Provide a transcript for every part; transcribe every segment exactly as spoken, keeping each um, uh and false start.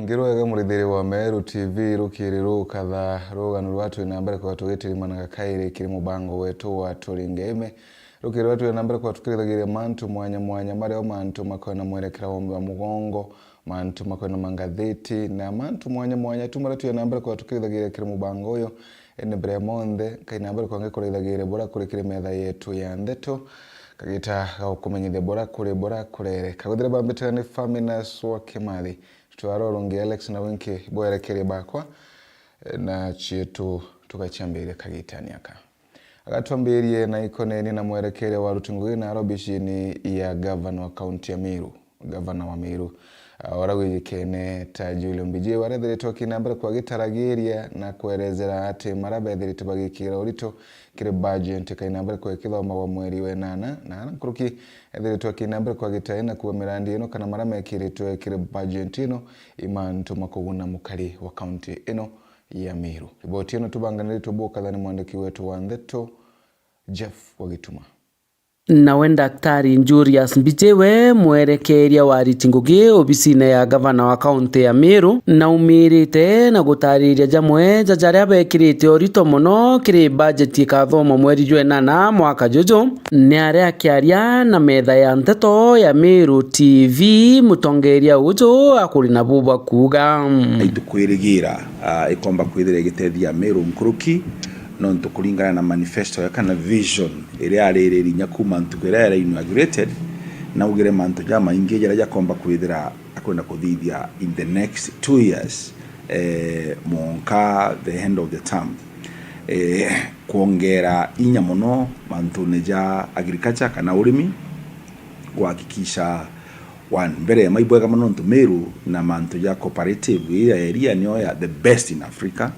Ngirwega murithiri wa Meru T V, rukiri rukatha ruganu rwa twi na mbere kwa tugitirimanaga kairi kiri mubango wetu wa Turinge Ime. Rukiri rwa twi na mbere kwa tukirithagiria mantu mwanya mwanya, mario mantu makwena mwerekera wa mugongo, mantu makwena mangathiti, na mantu mwanya mwanya tu maria twi na mbere kwa tukirithagiria kiri mubango uyu. Indi mbere ya monthe, Ngai na mbere kwa ngikurithagiria bura kuri kiri metha yetu ya ndeto, kagita ga gukumenyithia bura kuri bura kurere. Kaguthire bambitaga ni Faminas wa Kimathi. Twara urungi Alex na winki bwerekeria bakwa, na cietu tugaciambiria kagitani aka. Agatwambirie na ikoneni na mwerekeria wa ruti ngugi na robishini ya gavana wa kaunti ya Meru. Gavana wa Meru, ah, ora wijikene ta Julian Mbijiwe, arethiritwe akina mbere kwa gitaragiria na kwerezera ati mara bethiritwe bagikira urito kiri bajenti kaina mbere kwa ikithomagwa mweri wa enana, na ara nkuruki ethiritwe akina mbere kwa gitae na kuwa mirandi ino kana mara mekiritwe kiri bajenti ino i mantu ma kuguna mukari wa kaunti ino ya Meru. Riboti ino tubanganiritwe bukathani mwandiki wetu wa ndeto, Jeff Wagituma. Nawe Daktari Julius Mbijiwe, mwerekeria wa ariti ngugi obisine ya gavana wa kaunti ya Meru, naumirite na gutariria jamwe ja jaria bekirite urito mono kiri bajeti ikathomwa mweri jwa enana mwaka juju. Ni aria akiaria na metha ya nteto ya Meru T V, mutongeria uju akuri na bubu akuuga. Itukwirigira, ah, ikomba kwithira igitethia Meru nkuruki, nontu kuringana na manifesto ya kana vision iria aririri inya kuma ntuku iria yari inaugurated, naugire mantu jamaingi jaria jakomba kwithira akwenda kuthithia in the next two years, eh, mwanka the end of the term. Eh, kwongera inya mono mantune ja agriculture kana urimi, kuhakikisha, one, mbere ya mai bwega mono nontu Meru na mantu ja cooperative ii ya area nio ya the best in Africa.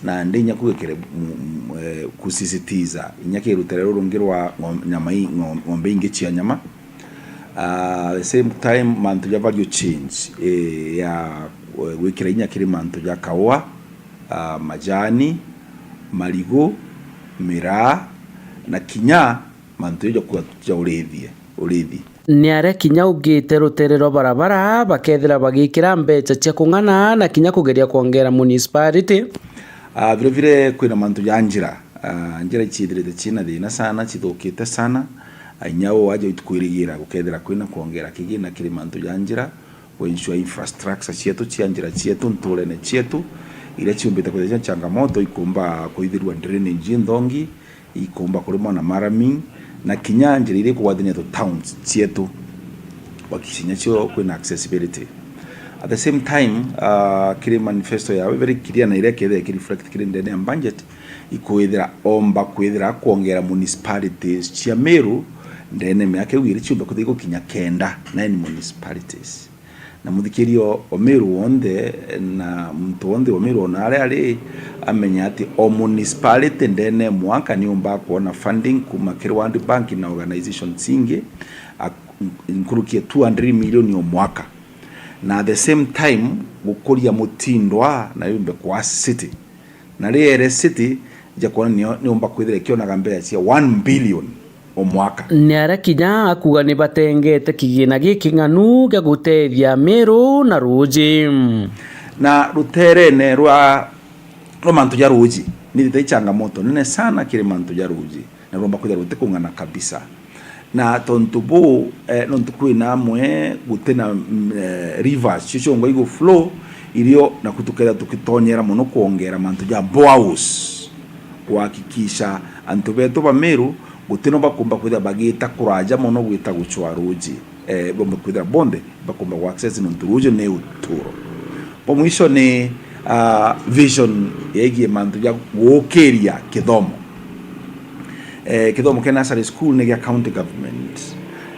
Na ndi inya kwigikire, mm, mm, eh, kusisitiza inya kiri rutere ruru rungi rwa ng'om-, nyama i-, ng'om-, ng'ombe ingi cia nyama. Ah, the same time, mantu ja value chains, eh, ya, eh, gwikira inya kiri mantu ja kaua, ah, majani, marigu, miraa, na kinya mantu ja kua-, ja urithie, urithi. Ni aria kinya ugite rutere rwa barabara bakethira bagikira mbeca cia kung'ana na kinya kugeria kwongera municipality. Ah, vile vile kwina mantu ja njira. Ah, njira iciithirite ciina thina sana, cithukite sana. Ah, inya uu aja itukwirigira gukethira kwina kwongera kigina kiri mantu ja njira, ku ensure infrastructure cietu cia njira cietu nturene cietu, iria ciumbite kwithira cia changamoto, ikumba kwithirwa drainage inthongi, ikumba kurimwa na maraming, na kinya njira iria ikugwatania tu towns cietu, kuhakikisha inya cio kwina accessibility. At the same time, ah, kiri manifesto yawe very clear na iria kethira ikireflect kiri ndene ya budget, ikwithira omba kwithira kwongera municipalities cia Meru ndene ya miaka iu iri ciumbe kwithira igukinya kenda, nine municipalities. Na muthikiria o Meru wonthe na muntu wonthe wa Meru ona aria ari, amenya ati o municipality ndene ya mwaka ni umba kwona funding kuma kiri World Bank na organizations ingi, a-, nkuruki ya two hundred million o mwaka. Na at the same time, gukuria mutindwa na yumbe kwa city. Na riere city, nja kwona nio, niumba kwithira ikionaga mbeca cia one billion o mwaka. Ni aria kinya akuga ni batengete kigina giking'anu gia gutethia Meru na ruuji. Na ruterene rwa, rwa mantu ja ruuji, ni thita i changamoto nene sana kiri mantu ja ruuji. Na rwomba kwithira rutikung'ana kabisa. Na tontu buu, eh, nontu kwina amwe gutina, mm, eh, rivers cio ciongo igu flow irio, naku tukethira tukitonyera mono kwongera mantu ja boreholes, kuhakikisha antu betu ba Meru gutino bakumba kwithira bagita kuraja mono gwita gucwa ruuji, eh, bombe kwithira bonthe bakumba ku access nontu ruuji ni uturo. Bwa mwisho ni, ah, vision yegie mantu ja gukiria kithomo. Eh, kithomo kia nursery school ni gia county government.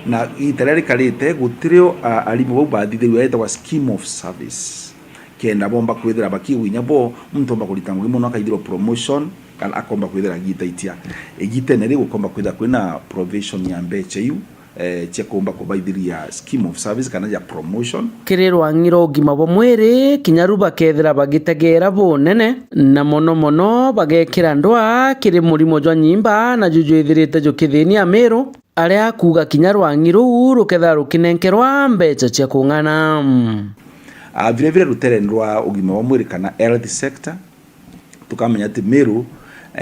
Na iita riria rikarite, gutirio, ah, arimu bau bathithirua yetagwa scheme of service. Kenda bomba kwithira bakigwa inya bo, muntu omba kurita ngugi mono akaithirwa promotion, kana akomba kwithira agitaitia. Igitene riu gukomba kwithira kwina provision ya mbecha iu, eh, cia kuumba kubaithiria scheme of service kana ya promotion. Kiri rwang'i rwa ugima bwa mwiri, kinya ru bakethira bagitegeera bunene, na mono mono bagekira ndwaa kiri murimo jwa nyimba, na ju jwithirite jukithinia Amiru, aria akuuga kinya rwang'i ruu rukethira rukinenkerwa mbecha cia kung'ana. Ah, vile vile ruterene rwa ugima wa mwiri kana health sector, tukamenya ati Meru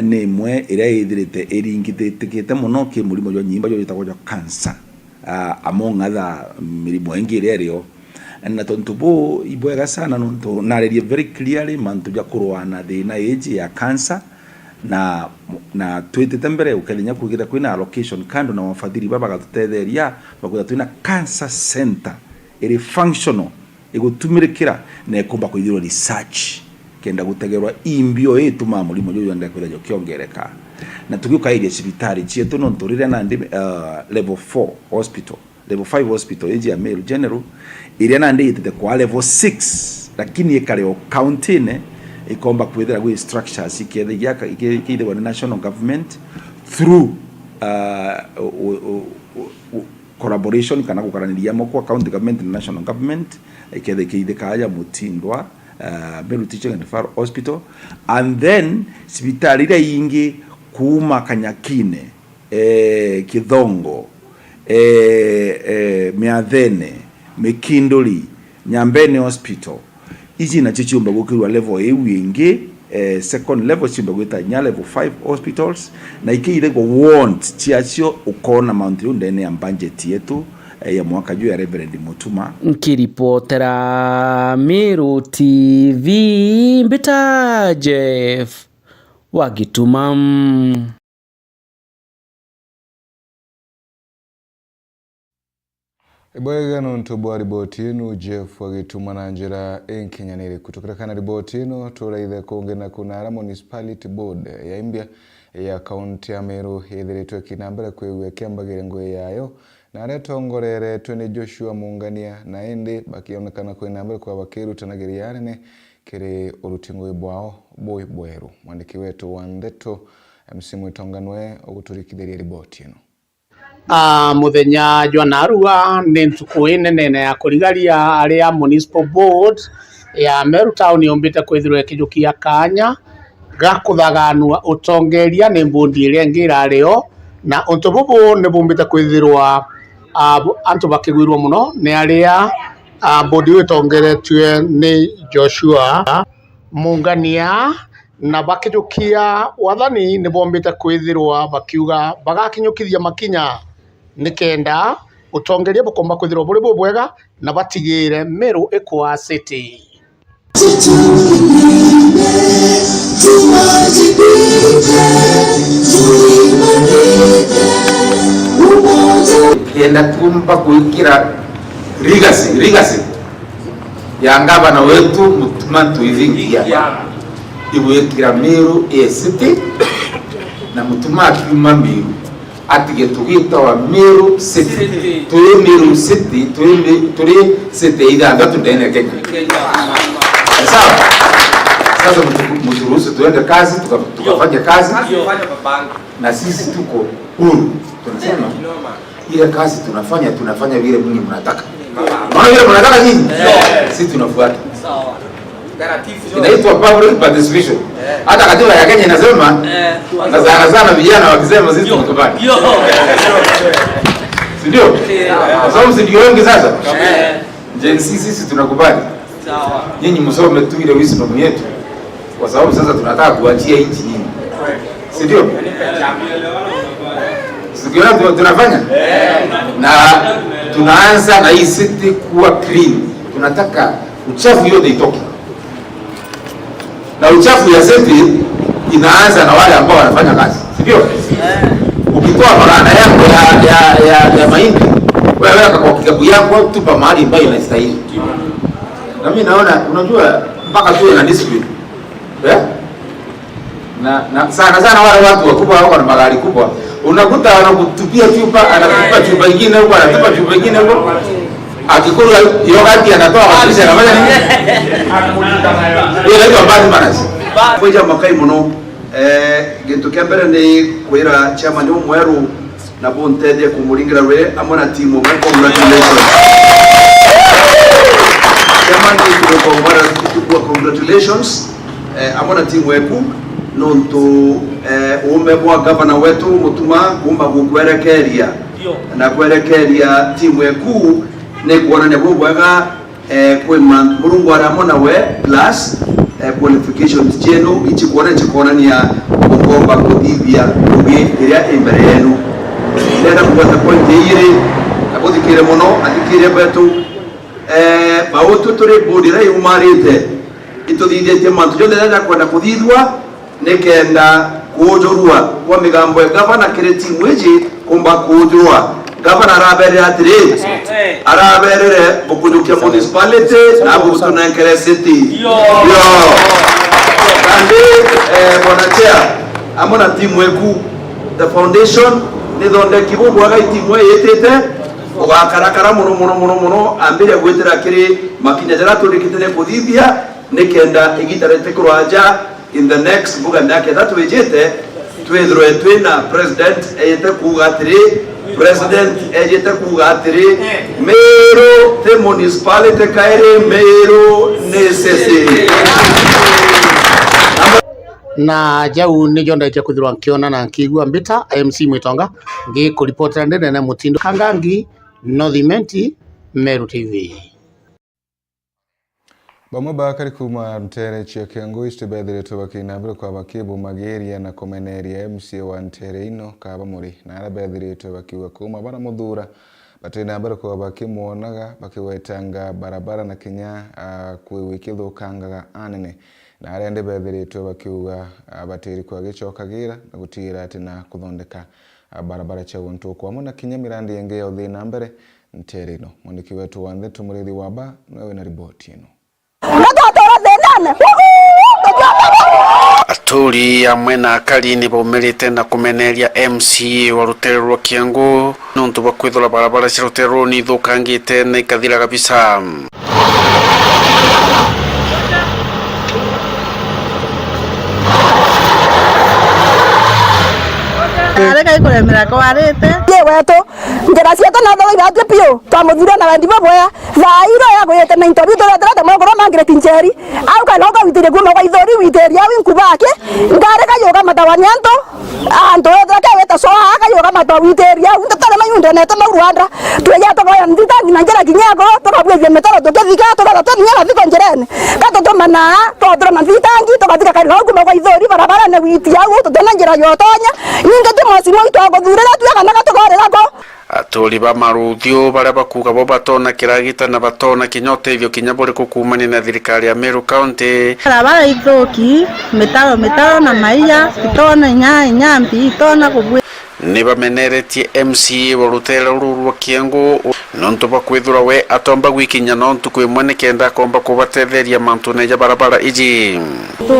ni imwe iria ithirite iringithitikite mono ki murimo jwa nyimba jwa jwitagwa jwa cancer, ah, among other mirimo ingi iria irio. Na tontu buu, ibwega sana nontu narerie very clearly mantu ja kurwaa na thina iji ya cancer, na, na twitite mbere ukethenya kwithira kwina allocation kando na wafadhili baba bagatutetheria, bakwithira twina cancer center iri functional, igutumirikira na ikumba kwithirwa research kenda gutegerwa imbio itumaa murimo juju jwenda kwithirwa jukiongereka. Na tugiukairia cibitari cietu, nontu riria nandi, uh, level four hospital, level five hospital iji ya Meru General, iria nandi itite kwa level six, lakini ikari o county-ini, ikomba kwithira gwi structures iketha igiaka-, ike-, ikeithagwa ni national government through, uh, u-, u-, u-, u-, collaboration kana gukaraniria amwe kwa county government na national government, iketha ikeithika aja Mutindwa, uh, Meru Teaching and Referral Hospital, and then cibitari iria ingi kuuma Kanyakine, eh, Kithongo, eh, eh, Miathene, Mikinduri, Nyambene Hospital, iji nacio ciumba gukirua level iu ingi, eh, second level ciumba gwita nya level five hospitals, na ikeithagwa want ciacio ukona mauntu jau ndene ya budget yetu, eh, ya mwaka juu ya Reverend Mutuma. Nkiripotera Meru T V, mbita Jeff wa Gituma. Ibwega nontu bwa riboti ino, Jeff agituma na njira inkinyaniriku. Tukirekana riboti ino, turaithe kungi na kunara Municipality Board ya Imbia ya kaunti ya Meru ithiritwe ikina mbere kwigua ikiambagira ngugi yayo, na aria itongoreretwe ni Joshua Mungania, na indi bakionekana kwina mbere kwa bakirutanagiria anene kiri uruti ngugi bwao bui bweru. Mwandiki wetu wa ndeto, M C Mwitonga nwe uguturikithiria riboti ino. Ah, muthenya jwa narua ni ntuku inene na ya kurigaria aria Municipal Board ya Meru Town yumbite kwithirwa ikijukia kanya ga kuthaganua utongeria ni board iria ingi irario, na untu bubu ni bumbite kwithirwa, ah, bu-, antu bakigwirua mono ni aria, ah, board iu itongeretue ni Joshua Mungania, na bakijukia wathani ni bombite kwithirwa bakiuga bagakinyukithia makinya nikenda utongeria bukomba kwithirwa buri bubwega na batigire Meru ikwa city. Kenda tumba gwikira legacy, legacy ya ngavana wetu Mutuma Ntwithingia, igwikira Meru a city, na Mutuma akiuma Meru, atige tugitawa Meru City. City. Turi Meru City, turi Mi-, turi city ithathatu ndene ya Kenya. Kenya. Sawa? Sasa mtu-, mturuhusu tuende kazi, tuka-, tukafanye kazi. Kazi ufanye, babangu. Na sisi tuko huru. Tunasema, ile kazi tunafanya, tunafanya vile nyinyi mnataka. Unaona vile mnataka nyinyi? Eh. Sisi tunafuata. Sawa. Taratibu zote. Inaitwa public participation. Eh. Hata katiba ya Kenya inasema, eh, na sana sana vijana wakisema sisi tunakubali. Ndio. Si ndio? Eh. Kwa sababu si ndio wengi sasa? Eh. Gen Z sisi tunakubali. Sawa. Nyinyi msome tu ile wisdom yetu. Kwa sababu sasa tunataka kuachia nchi nyinyi. Si ndio? Si ndio tu-, tunafanya? Na tunaanza na hii city kuwa clean. Tunataka uchafu yote itoke. Na uchafu ya city inaanza na wale ambao wanafanya kazi. Si ndio? Ukitoa maganda yako ya, ya, ya, ya mahindi, wewe weka kwa kikapu yako, tupa mahali ambayo inastahili. Na mimi naona, unajua, mpaka tuwe na discipline. Eh? Na, na sana sana wale watu wakubwa wako na magari kubwa, unakuta anakutupia chupa, anatupa chupa ingine huko, anatupa chupa ingine huko. Akikula yogurt anatoa kwa dirisha, anafanya nini? Hiyo inaitwa bad manners. Kwija makai muno. Eh, gintu kia mbere ni kwira chairman umweru na buntethie kumuringira rwiri amwe na timu mwe. Congratulations. Chairman, ni kukomora tukua congratulations, eh, amwe na timu eku, nontu, eh, uume bwa gavana wetu Mutuma kuumba gukwerekeria na kwerekeria timu eku ni kuonania bubwega Eh, kwi mantu Murungu ari amwe nawe, plus, eh, qualifications cienu ichikwona, ichikwonania bukomba kuthithia ngugi iria i mbere yenu. Ndenda kugweta point igiri, na buthikire mono, athikiria betu. Eh, bau twi turi board iria yumarite, ituthithitie mantu jonthe jaria jakwenda kuthithua, nikenda kuujurua kwa migambo ya gavana kiri timu iji kumba kuujurua. Gavana araberire atiri, araberire bukujukia municipality na bugutunenkere city. Yo. Kandi, eh, bwana chair, amwe na timu eku, the foundation nithondeki bubwaga itimu iyitite, ugakarakara mono, mono, mono, mono, ambiria gwitira kiri makinya jaria turikite ni kuthithia, nikenda igita ritikurwaja, in the next mbuga miaka ithatu ijite, twithirwe twina president ejite kuuga atiri, president ejite kuuga atiri, Meru ti municipality kairi, Meru ni city. Na jau nijo ndaikia kwithirwa nkiona na nkiigua mbita M C Mwitonga, ngikuripotera ndi nene mutindo. Kangangi, North Imenti, Meru T V. Bamwe ba akari kuuma nteere cia Kiangu East beethiritwe bakiri na mbere kwa bakibumagiria na kumeneria M C A wa nteere ino Kaba Muri, na aria beethiritwe bakiuga kuuma baramuthuura, batiri na mbere kwa bakimwonaga bakigwetanga barabara na kinya, ah, kwi-, gwikithukangaga anene, na aria ndi beethiritwe bakiuga, ah, batiri kwagicokagira na gutigira ati na kuthondeka, ah, barabara cia untu kwamwe na kinya mirandi ingi ya uthii na mbere nteere ino. Mwandiki wetu wa ndeto Muriithi wa Ba niwe wina riboti ino. Aturi amwe na akari ni baumirite na kumeneria M C A wa rutere rwa Kiangu niuntu bwa kwithirwa barabara cia rutere ruu ni ithukangite na ikathira kabisa. Areka ikuremera kwarite. Ye wetu, njira cietu na thoro iratue piu, twamuthuria na wendi bubwea. Thaa iro ya gwite na into bitu, turetera mwe ngoro mangire tinjeri. Au kana ukawitiria kuma kwa ithori, witiria au inkubaki. Ngari kayuka matawa ni antu, antu wethira ke wita soa, kayuka matawa witiria au, ntatare mayunde nete mau Rwanda. Tweja tukoya ntita nginya njira kinya ngoro, tukabwithia mitaro tukithika, tugatha tukinya na thiko njirene. Gatutumana, twathura na thitangi, tugathika kari kau kuma kwa ithori, barabarane witi au, tutena njira yotonya. Ningi ti mwasimu itu aguthurira, tue kana gatukorera ko. Aturi ba Maruthiu baria bakuuga bo batoona kiragita na batoona kinya utethio kinya buriku kuumania na thirikari ya Meru County. Barabara ithuki, mitaro, mitaro na maiya, itoona inya, inya mbi, itoona kubwi. Ni bameneretie M C A wa rutere ruru rwa Kiengu niuntu bwa kwithirwa we atomba gwikinya nontu kwi mwe nikenda akomba kubatetheria mantune ja barabara iji.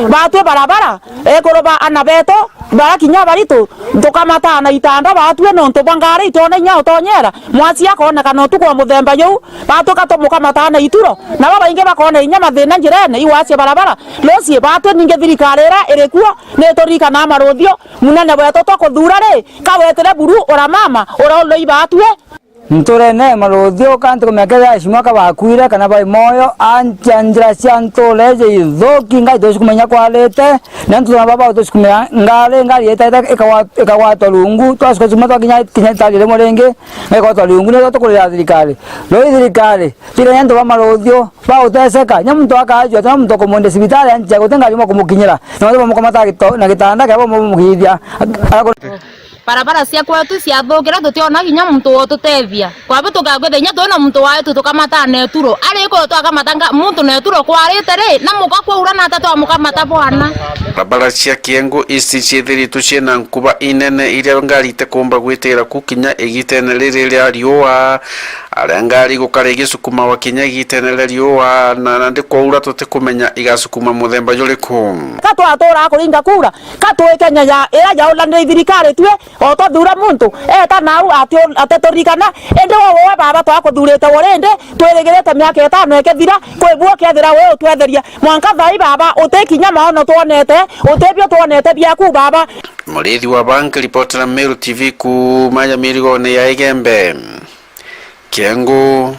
Batwi barabara, ekuru ba ana betu, bara kinya baritu, tukamataa na itanda batue nontu bwa ngari itona inya utonyera. Mwasi akonekana utuku wa muthemba juu, batuka tumukamataa na ituro, nabo baingi bakona inya mathina njirene, igwacia barabara. Lucie batue ningi thirikari ira iri kuo, nituririkanaa Maruthiu, munene wetu twa kuthura ri, kawetire buru ura mama, ura uloi batue. Nturene Maruthiu ka ntuku miaka ya Eshimwa ka bakuire kana bai moyo, antia njira cia ntuura iji ithuki, ngai tucikumenya kwarite, na ntu tuna baba tucikumenya ngari, ngari itete ikagwa-, ikagwatwa rungu, twacukuma twakinya kinya itari rimwe ringi, na ikagwatwa rungu, nitho tukurira thirikari. Rui thirikari, tirenya antu ba Maruthiu, bauteseka, nya muntu akajua, tina muntu ukumuendia cibitari anjia guti ngari imwe kumukinyira, na bamwe bamukamata gito-, na gitanda kia bamwe bamugithia. Barabara cia kwetu ciathukira, tutiona kinya muntu wa ututethia. Kwabu tukakwitha inya twina muntu waetu tukamatana eturo. Ari ko twakamata nga-, muntu na eturo kwarite ri, na muka kwaura na ata twamukamata bwana? Barabara cia Kiengu East ciithiritwe ciina nkuba inene iria ngari itikumba gwitira ku kinya igitene riri ria riua, aria ngari igukara igisukumawa kinya igitene ria riua, na nandi kwaura tutikumenya igasukuma muthemba juriku. Ka twaturaga kuringa kura, ka twi Kenya ya, ira yaulanire ithirikari tue, o twathura muntu, eta nau ati-, ateturirikana, indi we, we baba twakuthurite urindi, twirigirite miaka itano ikithira, kwi bu ukethira we utwetheria. Mwanka thaa ii baba, uti kinya maono twonete, uti bio twonete biaku baba. Muriithi wa Ba nkiripotera Meru T V kuuma ya mirigone ya Igembe. Kiengu.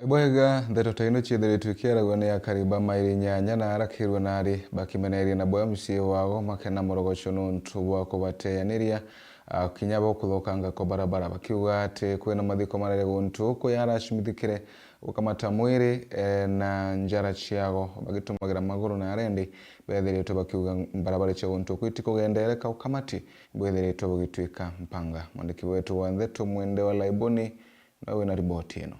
Ibwega, ndeto ta ino ciithiritwe ikiaragwa ni akari ba mairi inyanya na arakirwe nari bakimeneria nabo M C A wao makena morogoco nuntu bwa kubateaniria a, kinya bo kuthukanga kwa barabara, bakiuga ati kwina mathiko marari guntu kuyaracumithikire gukamata mwiri, e, na njara ciago bagitumagira maguru na arendi bethiritwe bakiuga barabara cia guntu kwi itikugendereka, ukamati bwithiritwe bugituika mpanga. Mwandiki wetu wa ndeto Mwende wa Laiboni nawe wina riboti ino.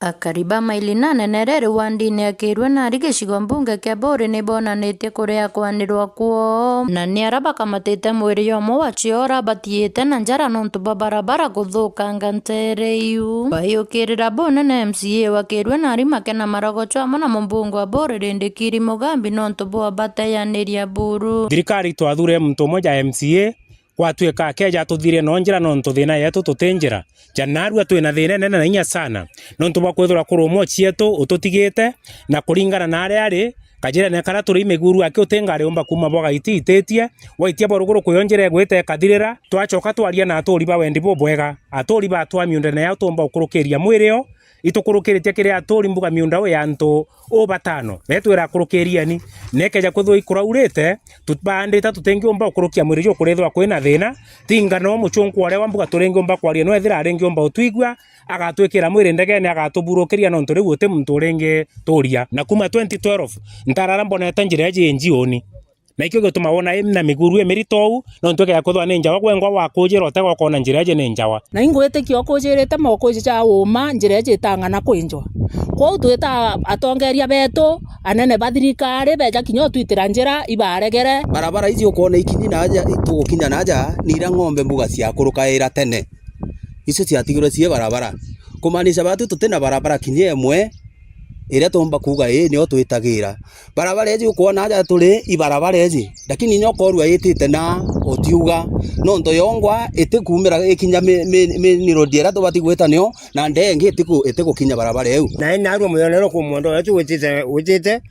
Akari ba maili nane na ireri wandini ya Kirwe nari gicigo mbunge kia Buuri ni bonanitie kuria kwanirwa kwoo, na ni aria bakamatite mwiri jomwe wa ciora batiite na njara nontu bwa barabara kuthukanga ntere iu. Baiukirira bunene M C A wa Kirwe nari Makena Marogocho amwe na mumbunge wa Buuri Rindikiri Mugambi nontu bwa bateyaniria buru. Thirikari twathure muntu umwe ja M C A, gwatuika akeja atuthirie no njira nontu thina yetu tuti njira. Ja narua twina thina inene na inya sana, nontu bwa kwithirwa kuri umwe cietu ututigite, na kuringana na aria ari, kajirene karia turi miguru aki uti ngari umba kuuma bwa Gaiti ititie, waitia bwa ruguru kuyo njira igwite ikathirira. Twacoka twaria na aturi ba wendi bubwega, aturi batwaa miundene yao tumba gukurukiria mwiri o, itukurukiritie kiri aturi mbuga miunda u ya antu u batano, na itwira akurukirieni, na ikeja kwithirwa ikuraurite, tu-, baandite tutingiumba gukurukia mwiri juu kurithirwa kwina thina, tinga no muchunku uria wa mbuga turingiumba kwaria, no ethira aringiumba utwigua, agatwikira mwiri ndegene, agatuburukiria nontu riu uti muntu uringi turia. Na kuuma twenty twelve, ntarara mbonete njira iji njiuni. Na ikio gituma wona ina miguru imirito uu, nontu ikeja kwithirwa ni njawa gwengwa wakujira utega ukona njira iji ni njawa. Na ingwitikia ukujirite mokuji ja uuma njira iji itang'ana kwinjwa. Kwou twita atongeria betu, anene ba thirikari, beja kinya utwitira njira, ibaregere. Barabara iji ukwona ikinyi na aja, itugukinya na aja, ni ira ng'ombe mbuga ciakurukaira tene. Icio ciatigirwe cii barabara. Kumaanisha batu tuti na barabara kinya imwe iria tuumba kuuga ii nio twitagira. Barabara iji ukwona aja turi ibarabara iji, lakini inya ukorua itite na utiuga, nontu yongwa itikumira ikinya mi-, mi-, mi-, ni road iria tubati gwita nio, na ndee ingi itiku-, itigukinya barabara iu. Na ina arua muthenya uria kumwenda uria tu witite, witite,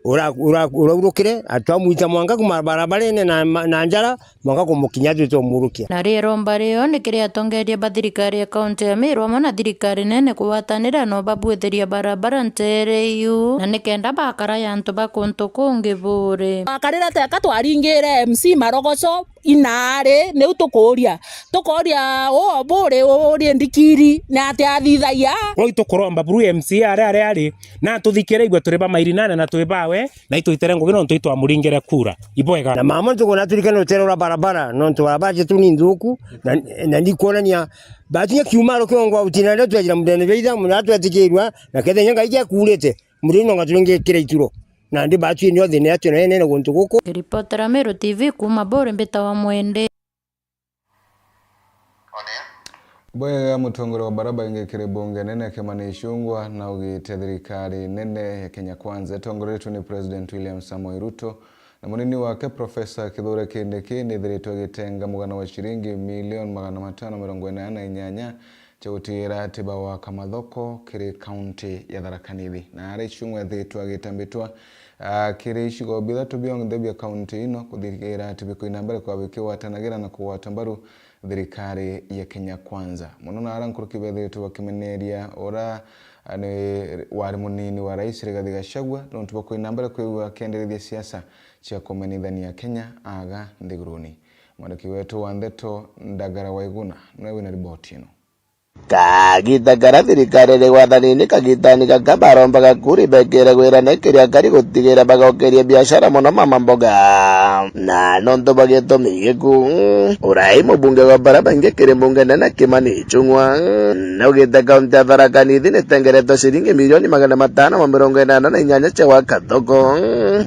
ura-, ura-, uraurukire, atwamwita mwanka kuma barabarene na ma-, na njara, mwanka kumukinya tu tumurukia. Na riromba rio ni kiri atongeria ba thirikari ya kaunti ya Meru amwe na thirikari nene kugwatanira no babwithiria barabara ntere iu, na nikenda bakara ya antu ba kuntu kungi Buuri. Twakarire teka twaringire M C Marogoco inaari, niu tukuria. Tukoria uu Buuri urie ndikiri, ni atia athithagia? Wau tukuromba buru M C A aria, aria ari, na atuthikire igwe turi ba mairi nane na twi bawe, na itwitere ngugi nontu itwamuringire kura. Ibwega. Na mama ntuku na turikane rutere rwa barabara, nontu barabara cietu ni nthuku, na, na ndikwonania batu nya kiumaro kiongwa utina ndio twejira mundene beitha, muna twetikirwa, na kethe nya Ngai jakurite, murino nga turingikira ituro. Na ndi batu ni othine atio na enene guntu guku. Ripotera Meru T V kuuma Buuri mbita wa Mwende. Bwega, mutongoria wa barabara ingi kiri bunge nene Kimani Ichung'wah naugite thirikari nene ya Kenya Kwanza itongoretwe ni President William Samoei Ruto na munini wake Professor Kithure Kindiki nithiritwe igitenga mugana wa ciringi milioni magana matano mirongo inana na inyanya cia gutigira ati bagwaka mathoko kiri kaunti ya Tharaka Nithi. Na aria Ichung'wah ethiritwe agitambitwa, ah, kiri icigo bithatu bionthe bia kaunti ino kuthigira ati bikwina mbere kwa bikigwatanagira na kugwata mbaru thirikari ya Kenya Kwanza. Mono na aria nkuruki bethiritwe bakimeneria ura, ah, ni wari munini wa rais Rigathi Gachagua, nontu bwa kwina mbere kwigua akienderethia siasa cia kumenithania Kenya aga nthiguruni. Mwandiki wetu wa ndeto Ndagara Waiguna niwe wina riboti ino. Kagiita karia thirikari iri gwathanini kagiitani gaka barombaga kuri bekire gwirana kiri akari gutigira bagokeria biashara mono mama mboga. Na nontu bwa gitumi giku, urai mubunge wa baria baingi kiri mbunge nene Kimani Ichung'wah naugite kaunti ya Tharaka Nithi nitengeretwe ciringi milioni magana matano ma mirongo inana na inyanya cia gwaka thoko.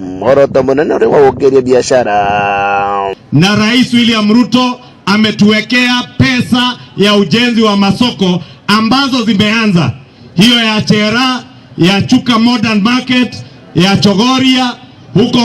Mworoto munene uri wa gukiria biashara. Na Rais William Ruto ametuwekea pesa ya ujenzi wa masoko ambazo zimeanza, hiyo ya Chera, ya Chuka Modern Market, ya Chogoria, huko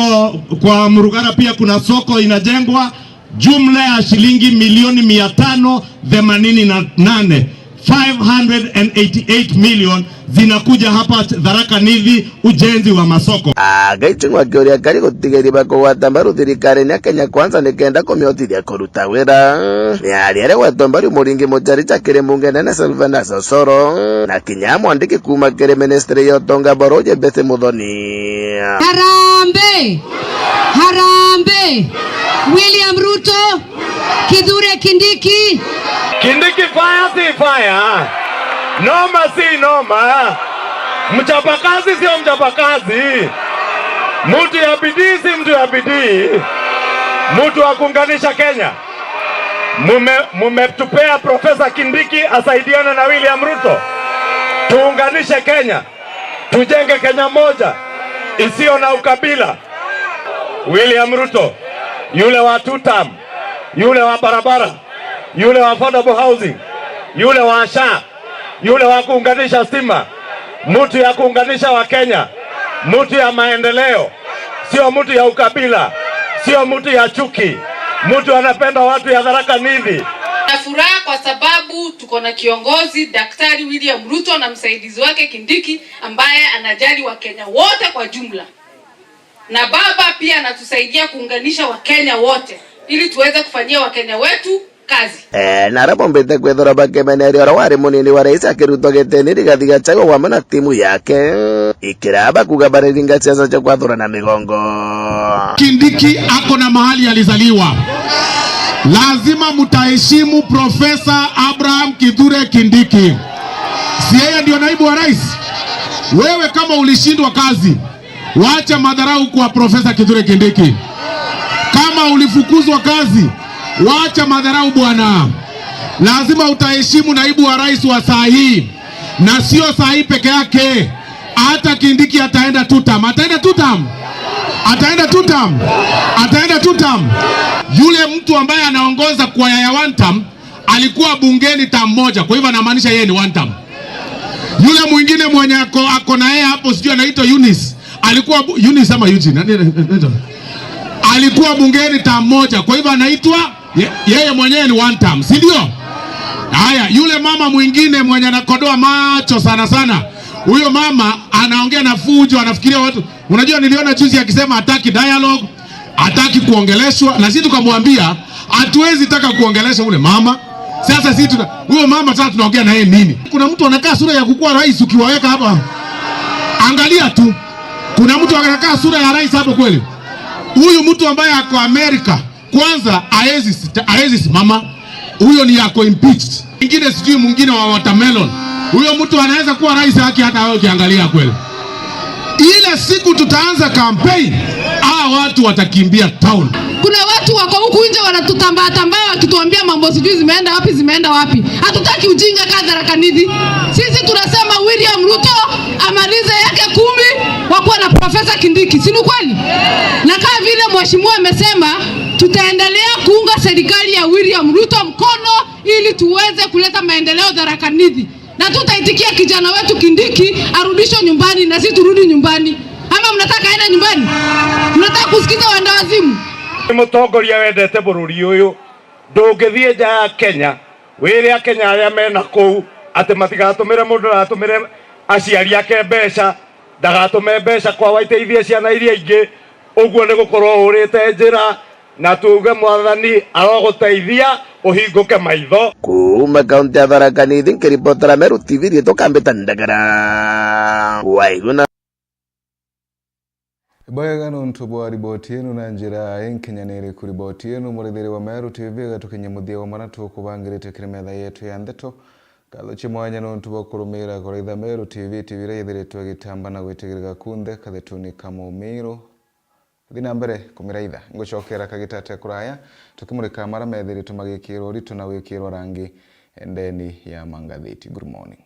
kwa Murugara pia kuna soko inajengwa, jumla ya shilingi milioni mia tano themanini na nane, five hundred and eighty-eight million zinakuja hapa Tharaka Nithi, ujenzi wa masoko. Agaichung'wa kiuria kari gutigeri bakugwata mbaru thirikari ya Kenya Kwanza nikenda kumiotithia kuruta wira. Ni aria aria gwetwa mbaru muringi muchari cha kiri mbunge nene Sylvanus Osoro, na kinya mwandiki kuuma kiri ministry ya utonga boro je Betty Muthoni. Harambee! Harambee! Mbe, William Ruto, Kithure Kindiki. Kindiki fire si fire. Noma si noma. Mchapakazi sio mchapakazi. Mtu ya bidii si mtu ya bidii. Mtu wa kuunganisha Kenya. Mume-, mumetupea Profesa Kindiki asaidiane na William Ruto. Tuunganishe Kenya. Tujenge Kenya moja isiyo na ukabila. William Ruto, yule wa two term, yule wa barabara, yule wa affordable housing, yule wa SHA, yule wa kuunganisha stima, mtu ya kuunganisha wa Kenya, mtu ya maendeleo, sio mtu ya ukabila, sio mtu ya chuki, mtu anapenda watu ya Tharaka Nithi. Na furaha kwa sababu tuko na kiongozi Daktari William Ruto na msaidizi wake Kindiki ambaye anajali Wakenya wote kwa jumla. Na baba pia anatusaidia kuunganisha Wakenya wote ili tuweze kufanyia Wakenya wetu kazi. Eh, na aria bombite kwithirwa bakimeneria uria wari munini wa rais akirutwa gitini, Rigathi Gachagua, wamwe na timu yake, ikira bakuga bariringa siasa cia kwathurana migongo. Kindiki ako na mahali alizaliwa. Lazima mtaheshimu Profesa Abraham Kithure Kindiki. Si yeye ndio naibu wa rais? Wewe kama ulishindwa kazi, wacha madharau kwa Profesa Kithure Kindiki. Kama ulifukuzwa kazi, wacha madharau bwana. Lazima utaheshimu naibu wa rais wa saa hii, na sio saa hii peke yake. Hata Kindiki ataenda two term. Ataenda two term. Ataenda two term. Ataenda two term. Yule mtu ambaye anaongoza kwaya ya one term alikuwa bungeni term moja, kwa hivyo anamaanisha yeye ni one term. Yule mwingine mwenye ako, ako na yeye hapo, sijui anaitwa Eunice. Alikuwa bu-, Eunice ama Eugene? Nani anaitwa? Alikuwa bungeni term moja, kwa hivyo anaitwa ye-, yeye mwenyewe ni one term, si ndio? Haya, yule mama mwingine mwenye anakodoa macho sana sana, huyo mama anaongea na fujo, anafikiria watu. Unajua, niliona juzi akisema hataki dialogue, hataki kuongeleshwa, na sisi tukamwambia hatuwezi taka kuongelesha ule mama. Sasa sisi tuna, huyo mama sasa tunaongea na yeye nini? Kuna mtu anakaa sura ya kukua rais ukiwaweka hapa? Angalia tu. Kuna mtu anakaa sura ya rais hapo kweli? Huyu mtu ambaye ako Amerika, kwanza haezi sita-, haezi simama. Huyo ni ako impeached. Ingine sijui mwingine wa watermelon. Huyo mtu anaweza kuwa rais haki hata wewe ukiangalia kweli. Ile siku tutaanza campaign, hawa watu watakimbia town. Kuna watu wako huku nje wanatutambaa tambaa wakituambia mambo sijui zimeenda wapi, zimeenda wapi. Hatutaki ujinga ka Tharaka Nithi. Sisi tunasema William Ruto amalize yake kumi, wakuwa na Profesa Kindiki. Si ni kweli? Na kama vile mheshimiwa amesema, tutaendelea kuunga serikali ya William Ruto mkono ili tuweze kuleta maendeleo Tharaka Nithi. Na tutaitikia kijana wetu Kindiki arudishwe nyumbani na sisi turudi nyumbani. Ama mnataka aende nyumbani? Mnataka kusikiza wenda wazimu? Ni mutongoria wendete bururi uyu. Ndungithie nja ya Kenya, wire Akenya aria mena kuu ati matigatumire mundu aratumire aciari ake mbeca, ndagatume mbeca kwao aiteithie ciana iria ingi. Uguo ni gukorwo urite njira, na tuuge Mwathani aroguteithia uhinguke maitho. Kuuma kaunti ya Tharaka Nithi, nkiripotera Meru T V, riitwa Kambita Ndagara. Waiguna. Bwega nontu bwa riboti ino na njira inkinyaniriku. Riboti ino, murithiri wa Meru T V, igatukinyia muthia wa mara tukubangirite kiri metha yetu ya ndeto. Ngatho cia mwanya nontu bwa kurumira kuraitha Meru T V, T V iria ithiritwe igitamba na gwitigirika kunthe kathetuni ka Mumiru. Tuthi na mbere kumiraitha, ngucokera kagita te kuraya, tukimurika mara methiritwe magikirwa urito na gwikirwa rangi ndeni ya mangathiti. Good morning.